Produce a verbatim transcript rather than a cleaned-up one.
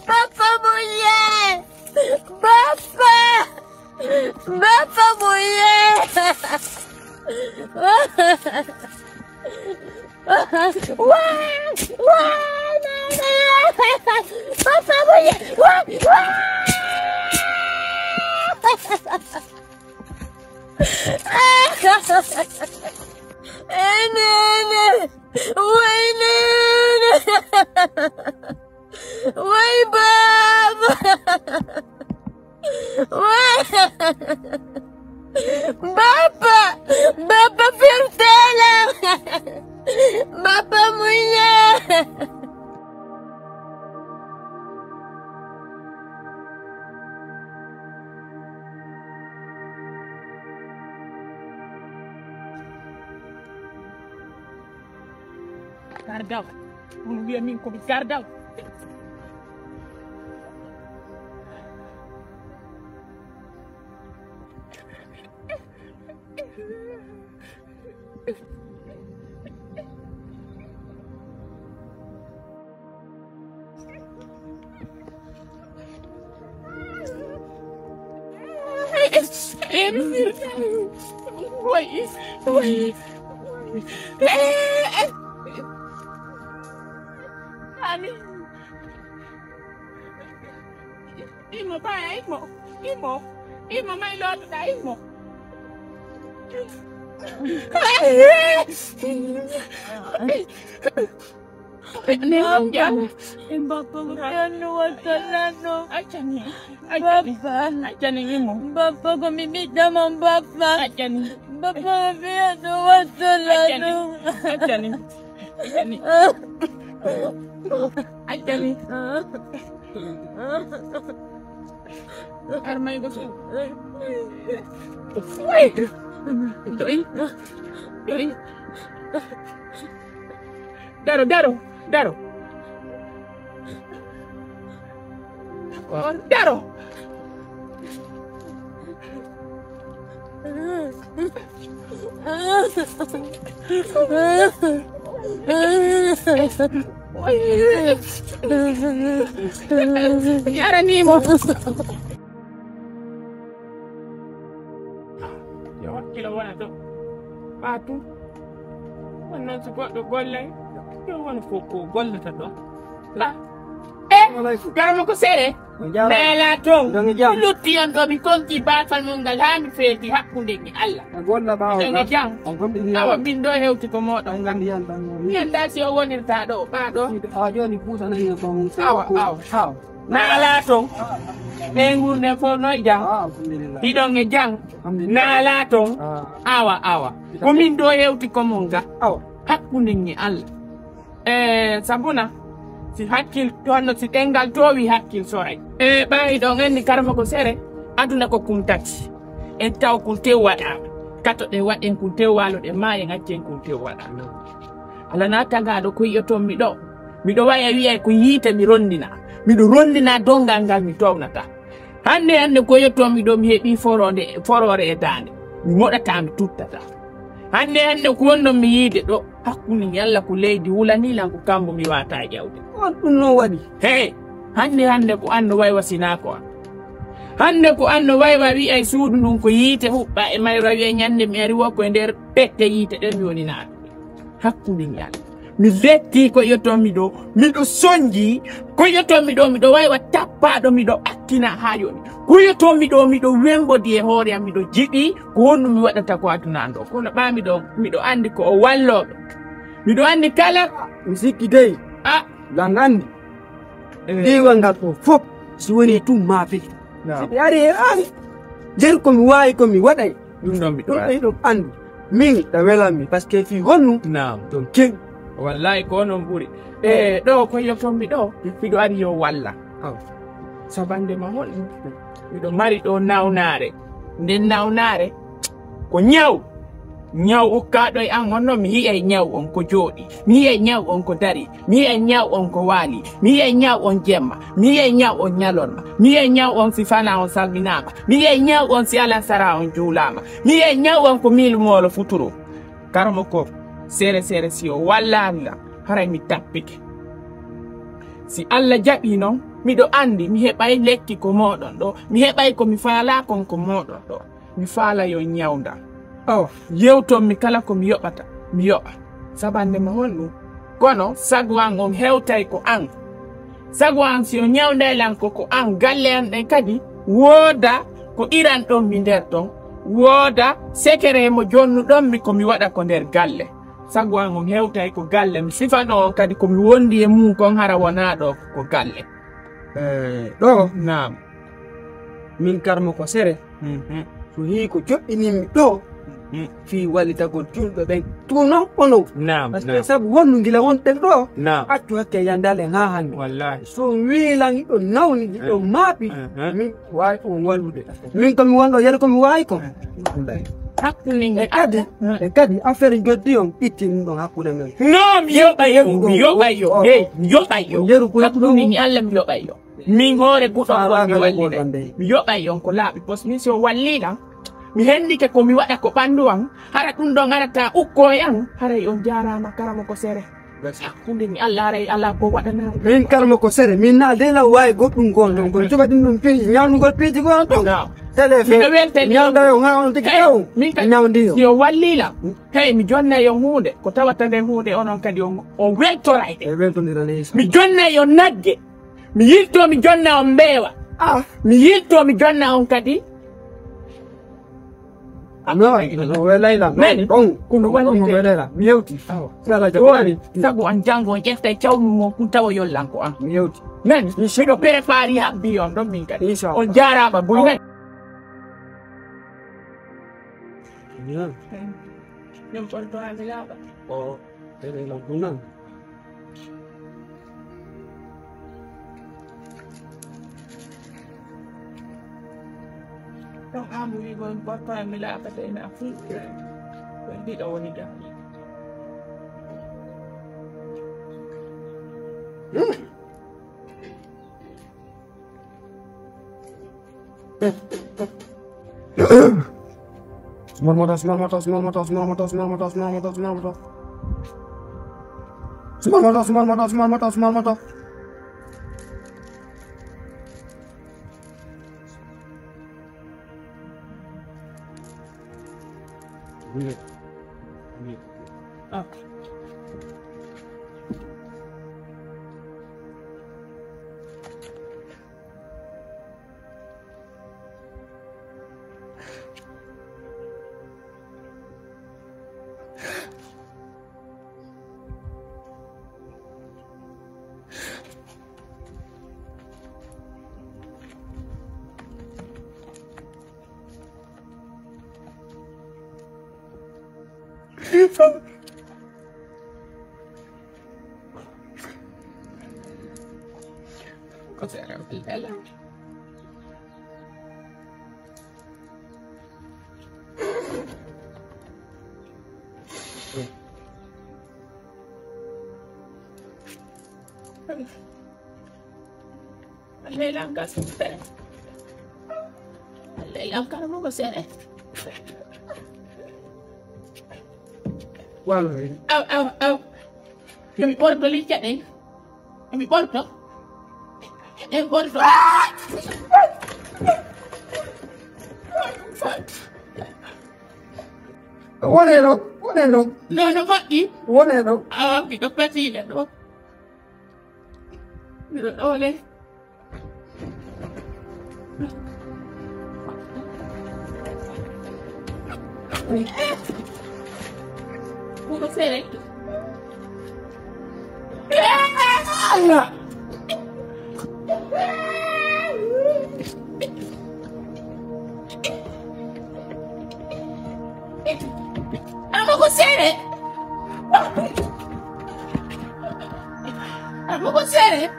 Papa muññal! Papa! Papa muññal! Waa! Waa! Mama! Papa muññal! Waa! Waa! Enene! Way nene! Way baba! Way! Baba! Baba firtela! Baba muññal! Gardaw. On wiya min ko mi gardaw. Way, way. Ani. Imo, baya, imo. Imo. Imo, may lotuɗa, imo. Baba, baba, baba, baba, ko mi ɓiɗɗo mon, baba. Baba, baba, baba. Accani. Ar may ko so. Way. Doy. Doy. Daro, daro, daro. Daro. Yaranimo. Yo hakkilo wona to. Ɓa tu. On noon so goɗɗo gollay, yo won ko, ko gollata ɗo. La. E, garmo ko sere. Naala toon. Lutti on ɗo, mi konki baafal mon ngal haa mi feeti hakkunde mi Allah. Golla ɓaawo. Jonge jam. Awa min ɗo hewti ko moɗon. Mi annda si o wonirta ɗo, ɓa ɗo. Awa, awa, awa. Naala toon. Ɓe ngurnde fof no jam. Hiɗon e jam. Naala toon. Awa, awa. Ko min ɗo hewti ko mon ga. Hakkunde mi Allah. E, Sabuna, si hakkil, to honno si ɗenngal toowi hakkil soray. E, ɓaawi ɗon anndi karma ko sere, aduna ko kun tati. En taw kun tew waɗaama. Kato ɗen waɗen kun tew waalo ɗen maayen accen kun tew waɗaama. Alana tagaaɗo ko yi'oton mi ɗo. Miɗo waya wi'ay ko yiite mi rondina. Miɗo rondina donngal ngal mi townata. Hannde hannde ko yettomi ɗo mi heɓi foroode, foroore e daande. Mi moɗata mi tuttata. Hannde hannde ko wonno mi yiide ɗo hakkunde mi Allah ko leydi wulani lan ko kambo mi wata ƴawde. On ɗum noon waɗi. Hey, hannde hannde ko anno waywa sinaa ko an. Hannde ko anno waywa wi'ay suudu ndun ko yiite huɓɓa e mayra wi'ay ñande mi ari wo ko e nder pette yiite ɗen mi woni naata. Hakkunde mi Allah. Mi letti ko yottomi ɗo, miɗo sonji, ko yottomi ɗo, miɗo waywa tappaɗo, miɗo akkina haa yoni. Ko yottomi ɗo, miɗo wembodi e hoore am, miɗo jiɗi, ko honno mi waɗata ko aduna ɗo. Kono ɓaami ɗo, miɗo anndi ko o wallooɓe. Miɗo anndi kala. Mi sikki dey. A. Lan anndi. Eh. Diiwal ngal ɗo fof, si woni tum maafe. Naam. Si ɓe ari e an, nder ko mi waawi ko mi waɗay. Ɗum ɗon miɗo ɗum waɗa. Ɗum ɗon anndu. Min, ɗa welan mi, parce que fii honnu? Naam. Ɗon kew. Wallahi, ko onon ɓuri. E, ɗo ko yotton mi ɗo, miɗo ari yo walla. Aw. Sabande ma hol? Miɗo mari ɗo nawnaare. Nden nawnaare, ko ñaw. Ñaw ukkaaɗo e an on, non mi yi'ay ñaw on ko jooɗi. Mi yi'ay ñaw on ko dari. Mi yi'ay ñaw on ko waali. Mi yi'ay ñaw on jemma. Mi yi'ay ñaw on ñalorma. Mi yi'ay ñaw on si fana on salminaama. Mi yi'ay ñaw on si alan sara on juulaama. Mi yi'ay ñaw on ko miilu moolo futuro. Karamo ko, Sere, sere, si o wallaali lan, haray mi tappike. Si Alla jaɓii non, miɗo anndi mi heɓay lekki ko mooɗon ɗoo, mi heɓay ko mi faalaa kon ko mooɗon ɗoo. Mi faalay on ñawndan. Oh, yewton mi kala ko mi yoɓata, mi yoɓa. Sabannde mo honɗum? Kono sago an on hewtay ko an. Sago an si o ñawnday lan ko, ko an, galle an ɗen kadi wooda ko iran ɗon mi nder ton, wooda sekere mo jonnu ɗon mi ko mi waɗa ko nder galle. Sago an on hewtay ko galle, mi sifano on kadi ko mi wondi e mum kon hara wonaa ɗoo ko galle. Eh, ɗoo? Naam. Min karmo ko sere. Mhm. So hii ko joɗɗinimmi ɗoo, mhm, fii wallitagol julɓe ɓen, tun non onon. Naam, parce que naam. Sabu wonnu gila wonɗen ɗoo, naam, accu hakke yandalen haa hannde. Wallaahi. So wiilan hiɗo nawni, hiɗo, eh, maaɓi, eh, eh, min waawi on wallude. Min ko mi wonɗo, yeru ko mi waawi kon. Hakkunde e kadi, e kadi affaire joddi on, itti ɗum ɗon hakkunde men. Non, mi yoɓay yo, mi yoɓay yo. Oh. Hey, mi yoɓay yo. Yeru ko hakkunde ni Alla mi yoɓay yo. Min hoore guɗo on mi wallide. Mi yoɓay on ko laaɓi pos. Min si on wallii lan, mi hendike ko mi waɗa ko ɓanndu an, hara ɗum ɗon arata ukko e an, haray on jaaraama karamo ko sere. Hakkunde mi Alla haray alaa ko waɗanaa. Min karamo ko sere, min naa de lan waawi goɗɗum gon ɗon, kon cuɓa ɗum ɗum piiji, ñawnugol piiji gon ɗon. Naam. Télé fe, miɗo weltani on. Ñawnda yo ŋaa on tigi. Hey, on. Min ka, ñawndi yo. Si on wallii lan, hey, mi jonnay on huunde, ko tawata nden huunde onon kadi on, on weltoray ɗe. E weltondira leysa. Mi jonnay on nagge. Mi yiltoo mi jonna on mbeewa. Ah. Mi yiltoo mi jonna on kadi. Ah, non, non, welay lan. Men, ɗon, kono ɗon, wallite. Welay lan. Mi yewti. Awa. Si Alla jaɓi. Sago an janngo on ƴettay cawnu mon kun tawa yollan ko an. Mi yewti. Men, miɗo préparé habbi on ɗon min kadi. Inchallah. On jaaraama buy men. Min ɓorto haa mi laaɓa. O, ene no dunan. Ɗon haa mi wi'i, "Min ɓorto haa mi laaɓa," de na fu. Ɗon ɗiɗo woni ɗon. Small motor, small motor, small motor, small motor, small motor, small motor, small motor. Small motor, small motor, small motor, small motor. Ah. Cos'era? Bella. Leyla am gas. Leyla am kala mo ko sere. Wala. Aw, aw, aw. Yo mi ɓorto licca ɗen. Yo mi ɓorto. Ɗen ɓorto. Wone ɗo, wone ɗo. No, no moƴƴi. Wone ɗo. Awa, miɗo fasiida ɗo. Miɗo ɗo le. Bugo sere. Abugo sere. Abugo sere.